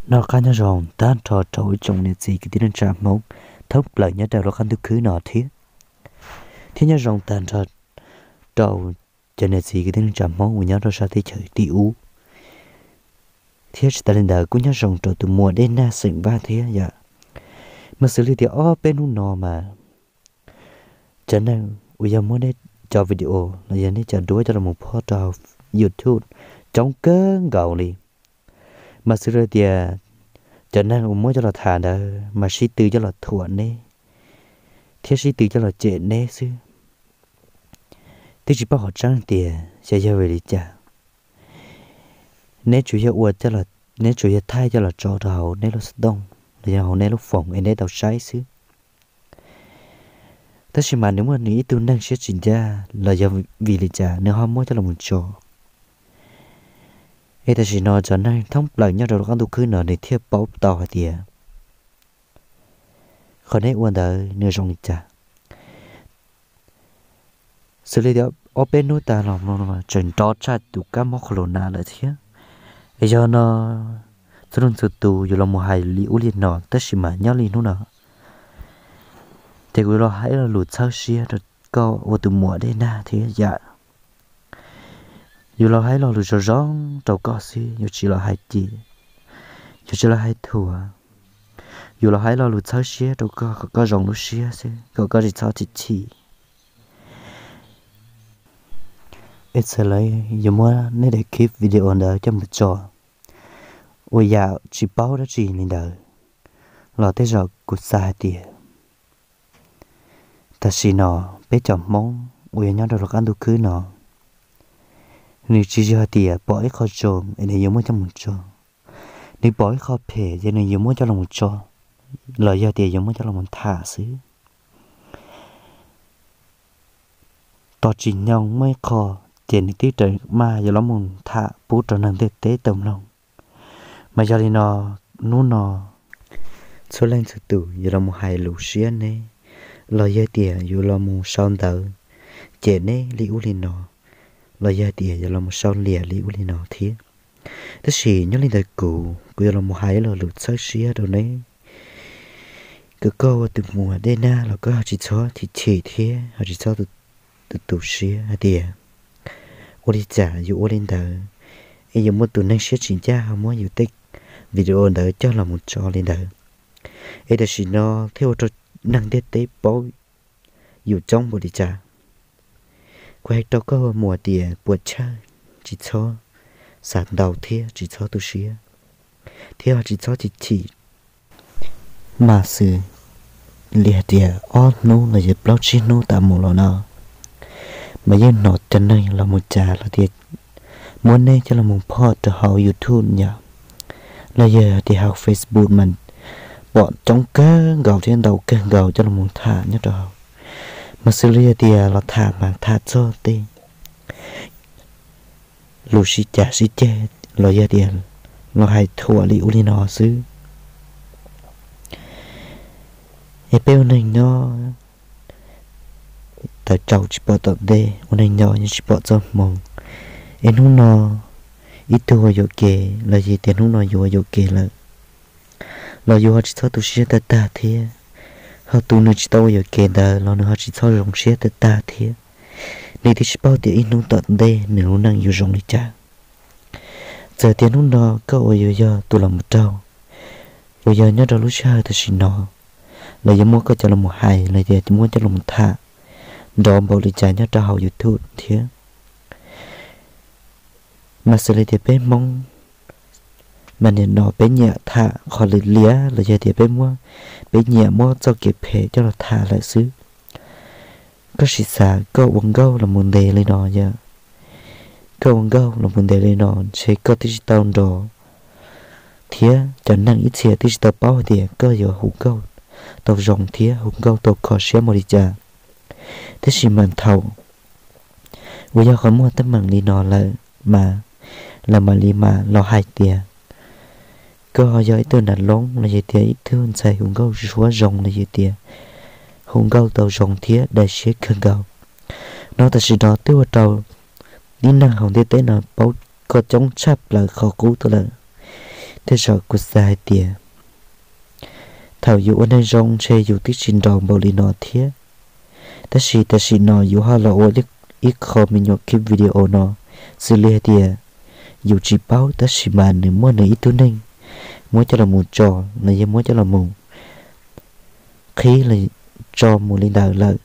Noj qab nyob zoo tag nrho rau ib tsoom niam txiv kwv tij neej tsa Hmoob thoob plaws nyob rau lub qab ntuj khwb no thiab. Thiab nyob zoo tag nrho rau cov niam txiv kwv tij neej tsa Hmoob uas nyob rau sab teb chaws tim ub. Thiab tsis tas li ntawd kuj nyob zoo rau tus muam Dej Nag xeem Vaj thiab yom. Mas xws li tias ob peb hnub no mas cov neeg uas yog muab nej cov video los yog nej cov duab coj los mus phoj rau YouTube coob kawg nkaus li. Mas xws li tias cov neeg uas muab coj los tham ntawd mas sib tw coj los thuam neb thiab sib tw coj los cem neb xwb. Twb tsis paub qhov tseeb tias xyov yog vim li cas neb tsuas yog ua, neb tsuas yog thaij coj los tso rau hauv neb lub xov tooj los yog hauv neb lub foos es neb tau saib xwb. Tab sis mas nws muaj nws ib tug neeg siab tsis ncaj los yog vim li cas nws ho muab coj los mus tso. Es tam sim no cov neeg thoob plaws nyob rau lub qab ntuj khwb no nws thiaj paub tau hais tias qhov neb ua ntawd nws zoo li cas. Xws li ob peb hnub tas los no tseem nrov tshaj tus kab mob corona lawm thiab. Es yog no txhua leej txhua tus yuav los mus hais li ub li no tab sis mas nyob li hnub no ces kuv yuav los hais lo lus txhawb siab rau koj ua tus muam Dej Nag thiab yam. Yuav los hais lo lus zoo zoo rau koj xwb, yuav tsis los hais ci, yuav tsis los hais thuam. Yuav los hais lo lus txhawb siab rau koj kom koj zoo lub siab xwb, kom koj tsis txhob chim chim. Es txawm lawv yuav muab nej daim clip video ntawd coj mus tso ua yam tsis paub dab tsi li ntawd los tej zaum kuv xav hais tias tam sim no peb cov Hmoob uas yog nyob rau lub qab ntuj khwb no, nws tsis yog tias pom ib qho zoo es nws yuav muab coj mus tso. Nws pom ib qho phem ces nws yuav muab coj los mus tso, los yog tias yuav muab coj los mus tham xwb. Tos tsis nyoog muaj ib qho ces nws twb raws maj yuav los mus tham pub rau neeg ntiaj teb tau mloog. Mas yog li no, hnub no txhua leej txhua tus yuav los mus hais lus siab neb, los yog tias yuav los mus sau ntawv cem neb li ub li no, los yog tias yuav los mus sau liam li ub li no thiab. Tab sis nyob li ntawd kuv, kuv yuav los mus hais lo lus txhawb siab rau neb, kom koj ua tus muam Dej Nag los koj ho tsis txhob chim chim thiab ho tsis txhob tu tu siab hais tias ua li cas yus ua li ntawd, es yuav muaj tus neeg siab tsis ncaj ho muab yus tej video ntawd coj los mus tso li ntawd, es tam sim no thiaj ua rau neeg ntiaj teb paub yus coob npaum li cas. Kuv hais rau koj ua muam tias puas chawj, tsis txhob xav ntau thiab tsis txhob tu siab, thiab ho tsis txhob chim chim. Mas xws li hais tias ob hnub los yog plaub tsib hnub tas mus los no, mas yeej hnov cov neeg los mus cas los tias muab neb coj los mus phoj rau hauv YouTube yom, los yog tias hauv Facebook mas pom coob kawg nkaus thiab ntau kawg nkaus coj los mus tham nyob rau hauv. Mas xws li hais tias los tham mas tham txog tej lus sib cav sib ceg los yog tias los hais thuam li ub li no xwb. Es peb ua neeg nyob tawv tsaus tsis pom tom ntej, ua neeg nyob yeej tsis pom txoj hmoo. Es hnub no ib tug ua yuam kev los yog tias hnub no yus ua yuam kev lawm, los yus ho tsis txhob tu siab tag tag thiab. Ho tus nws tsis tau ua yuam kev ntawd los nws ho tsis txhob zoo siab tag tag thiab. Nws twb tsis paub tias ib hnub tom ntej nws lub neej yuav zoo li cas. Txawm tias hnub no koj uas yuav yog tus los mus raug, uas yog nyob rau lub sij hawm tam sim no, los yuav muab koj coj los mus hais los yog muab coj los mus tham nrov npaum li cas nyob rau hauv YouTube thiab. Mas xws li tias peb Hmoob mas nim no peb nyiam tham qhov liam liam los yog tias peb muab, peb nyiam muab txoj kev phem coj los tham lawm xwb. Koj sim xav koj ua nkauj los mus ntev li no yom, koj ua nkauj los mus ntev li no ntshe koj twb tsis tau nrov thiab cov neeg ib txhia twb tsis tau paub hais tias koj yuav hu nkauj tau zoo thiab hu nkauj tau kho siab npaum li cas. Tab sis mas thaum uas yog qhov muag teeb meem li no lawm mas lawv mam li mas los hais tias koj ho yog ib tug nas loob los yog tias ib tug ntxhais hu nkauj suab zoo los yog tias hu nkauj tau zoo thiab dai siab kawg nkaus. No tam sim no twb ua rau tib neeg hauv ntiaj teb no paub koj coob tshaj plaws qhov qub tuaj lawm. Tej zaum kuv xav hais tias thaum yus ua neeg zoo ntshe yus twb tsis nrov npaum li no thiab. Tab sis tam sim no yus ho los ua ib qho me nyuam clip video no, xws li hais tias yus tsis paub tab sis mas nws muaj nws ib tug neeg muab coj los mus tso los yog muab coj los mus qhib los tso mus li ntawd lawm.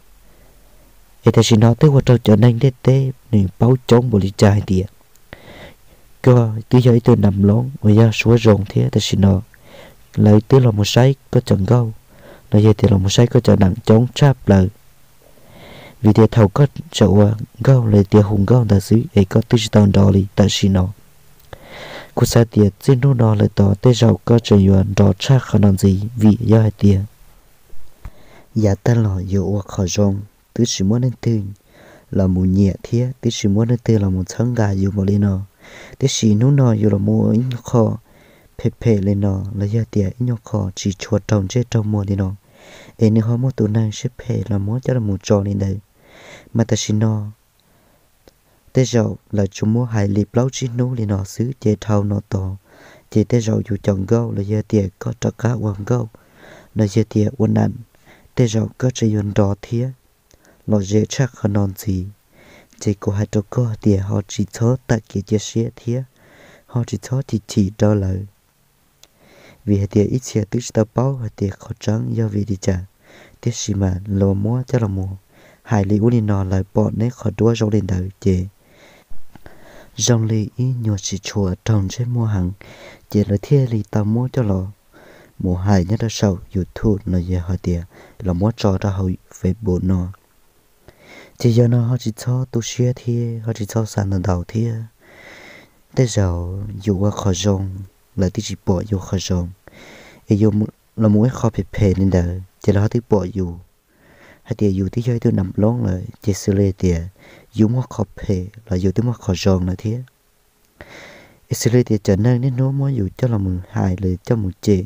Es tam sim no twb ua rau cov neeg ntiaj teb nws paub coob npaum li cas hais tias koj twb yog ib tug nam loob uas yog suab zoo thiab tam sim no lawv twb los mus saib koj cov nkauj los yog tias los mus saib koj cov nam coob tshaj plaws. Vim tias thaum koj tseem ua nkauj los yog tias hu nkauj ntawd xwb es koj twb tsis tau nrov li tam sim no. Kuv xav tias txij hnub no lawm tod tej zaum koj tseem yuav nrov tshaj qhov no ntxiv vim yog hais tias yav tag los yus ua qhov zoo twb tsis muaj leej twg los mus nyiam thiab twb tsis muaj leej twg los mus txhawb nqa yus npaum li no. Tiam sis hnub no yus los mus ua ib nyuag qho phem phem li no los yog tias ib nyuag qho tsis tshua raug ntsej raug muag li no, es nws ho muaj tus neeg siab phem los muab coj los mus tso li ntawd. Mas tam sim no tej zaum lawv tsuas muab hais li plaub tsib hnub li no xwb ces dhau no tod ces tej zaum yus cov nkauj los yog tias koj rov qab ua nkauj los yog tias ua nam, tej zaum koj tseem yuav nrov thiab lom zem tshaj qhov no ntxiv. Ces kuv hais rau koj tias ho tsis txhob tawm kev cia siab thiab ho tsis txhob chim chim rau lawv, vim hais tias ib txhia twb tsis tau paub hais tias qhov tseeb yog vim li cas, tiam sis mas luag muab coj los mus hais li ub li no lawv pom neb qhov duab zoo li ntawd ces zoo li ib nyuag tsis tshua raug ntsej muag heev, ces lawv thiaj li tau muab coj los mus hais nyob rau saum YouTube los yog hais tias los muab tso rau hauv Facebook no. Ces yog no ho tsis txhob tu siab thiab ho tsis txhob xav ntau ntau thiab. Tej zaum yus ua qhov zoo, lawv twb tsis pom yus qhov zoo, es yus los mus ib qho phem phem li ntawd ces lawv ho twb pom yus hais tias yus twb yog ib tug nam loob lawm ces xws li tias yus muaj qhov phem los yus twb muaj qhov zoo lawm thiab. Es xws li tias cov neeg niaj hnub muab yus coj los mus hais los coj mus cem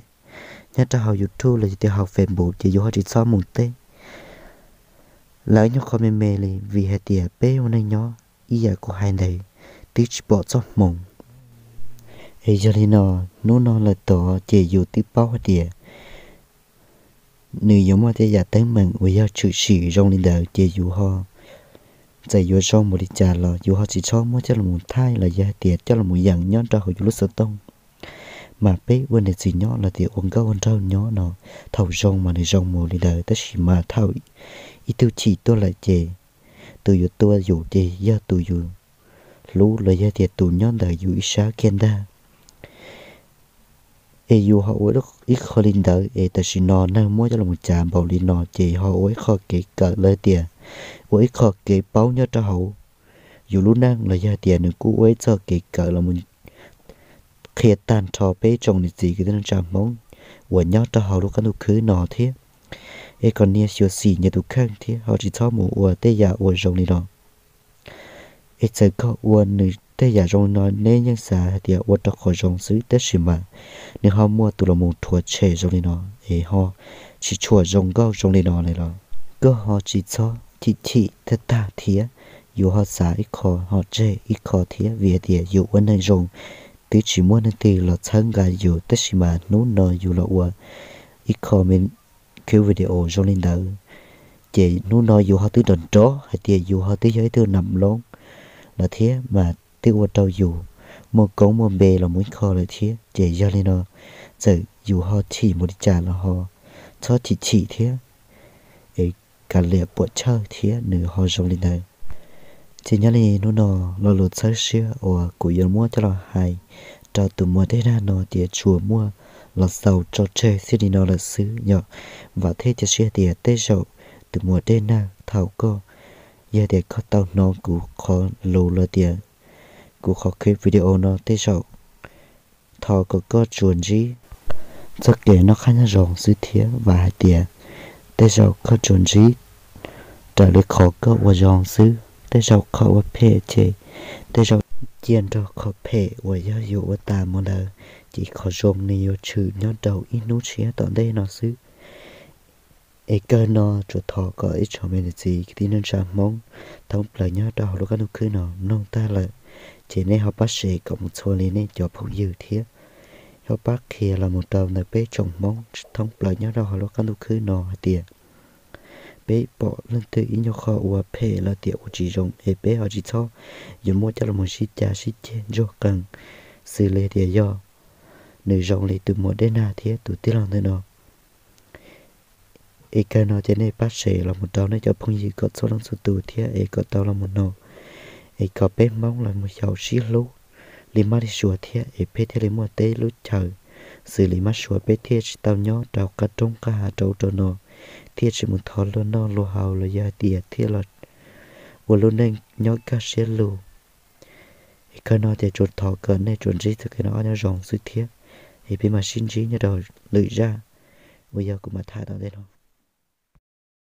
nyob rau hauv YouTube los yog tias hauv Facebook ces yus ho tsis txhob mus teb lawv nyuag qho me me li, vim hais tias peb ua neeg nyob ib yam kuv hais ntawd twb tsis pom txoj hmoo. Es yog li no, hnub no lawm tod ces yus twb paub hais tias nws yuav muaj tej yam teeb meem uas yog tshwm sim zoo li ntawd ces yus ho txawm yuav zoo npaum li cas los yus ho tsis txhob muab coj los mus thaij los yog hais tias coj los mus yeem nyob rau hauv yus lub xov tooj. Mas peb ua niam txiv nyob los tias ua nkauj ua nraug nyob no, thaum zoo mas nws zoo mus li ntawd tab sis mas thaum ib tug chim tuaj lawm ces tus yuav tua yus ces yog tus yus hlub los yog tias tus nyob ntawm yus ib sab kiag ntag. Es yus ho ua ib qho li ntawd es tam sim no neeg muab coj los mus cav npaum li no ces ho ua ib qho kev kawm los tias ua ib qho kev paub nyob rau hauv yus lub neej los yog tias nws kuj ua ib txoj kev kawm los mus qhia tag nrho peb tsoom niam txiv kwv tij neej tsa Hmoob uas nyob rau hauv lub qab ntuj khwb no thiab. Es kom nias xyuam xim nyias tus kheej thiab ho tsis txhob mus ua tej yam uas zoo li no. Es txawm koj ua nws tej yam zoo li no neb yeej xav hais tias ua rau qhov zoo xwb tab sis mas nws ho muaj tus los mus rhuav tshem zoo li no, es ho tsis tshua zoo nkauj zoo li no lawm los koj ho tsis txhob chim chim tag tag thiab. Yus ho xav ib qho ho tseg ib qho thiab vim hais tias yus ua neeg zoo twb tsis muaj neeg twg los txhawb nqa yus tab sis mas hnub no yus los ua ib qho me clip video zoo li ntawd, ces hnub no yus ho twb nrov nrov hais tias yus ho twb yog ib tug nam loob lawm thiab mas twb ua rau yus muaj koob muaj npe los mus ib qho lawm thiab. Ces yog li no, txawm yus ho chim mus li cas los ho txhob chim chim thiab, es kav liam puam chawj thiab nws ho zoo li ntawd. Ces nyob li hnub no lo lus txhawb siab uas kuv yuav muab coj los hais rau tus muam Dej Nag no ces tsuas muaj los xaus tso tseg xij li no lawm xwb yom. Vam thiab cia siab tias tej zaum tus muam Dej Nag thaum koj, yog tias koj tau hnov kuv qhov lus los tias kuv qhov clip video no tej zaum thov kom koj tsuas ntsib txoj kev noj qab nyob zoo xwb thiab vam hais tias tej zaum koj tsuas ntsib raws li qhov koj ua zoo xwb. Tej zaum qhov ua phem ces tej zaum cia nrog qhov phem uas yog yus ua tas mus ntawd, ces qhov zoo nws yuav tshwm nyob rau ib hnub tshiab tom ntej no xwb. Es kawg no tsuas thov kom ib tsoom me niam txiv kwv tij neej tsa Hmoob thoob plaws nyob rau hauv lub qab ntuj khwb no mloog tag lawm, ces nej ho pab share kom mus txhua li nej cov phooj ywg thiab. Tau pab qhia los mus rau ntawm peb tsoom Hmoob thoob plaws nyob rau hauv lub qab ntuj khwb no hais tias peb pom leej twg ib nyuag qho ua phem los tias ua tsis zoo es peb ho tsis txhob yuav muab coj los sib cav sib ceg ntsuag qees, xws li tias yog nws zoo li tus muam Dej Nag thiab tus tij laug ntawm no. Es kawg no ces nej pab share los mus rau nej cov phooj ywg kom txhua leej txhua tus thiab es kom tau los mus noog, es kom peb Hmoob los mus xyaum sib hlub li mab li suav thiab es peb thiaj li muaj teb lub chaw xws li mab suav, peb thiaj tsis tau nyob rau qab roob qab hav rau ub rau no, thiaj tsis mus thov luag noj luag haus los yog hais tias thiaj los ua lub neej nyob kaj siab lug. Es kawg no ces tsuas thov kom nej tsuas ntsib txoj kev noj qab nyob zoo xwb thiab, es peb mam sib ntsib nyob rau lwm zaj uas yog kuv mam tham tom ntej no.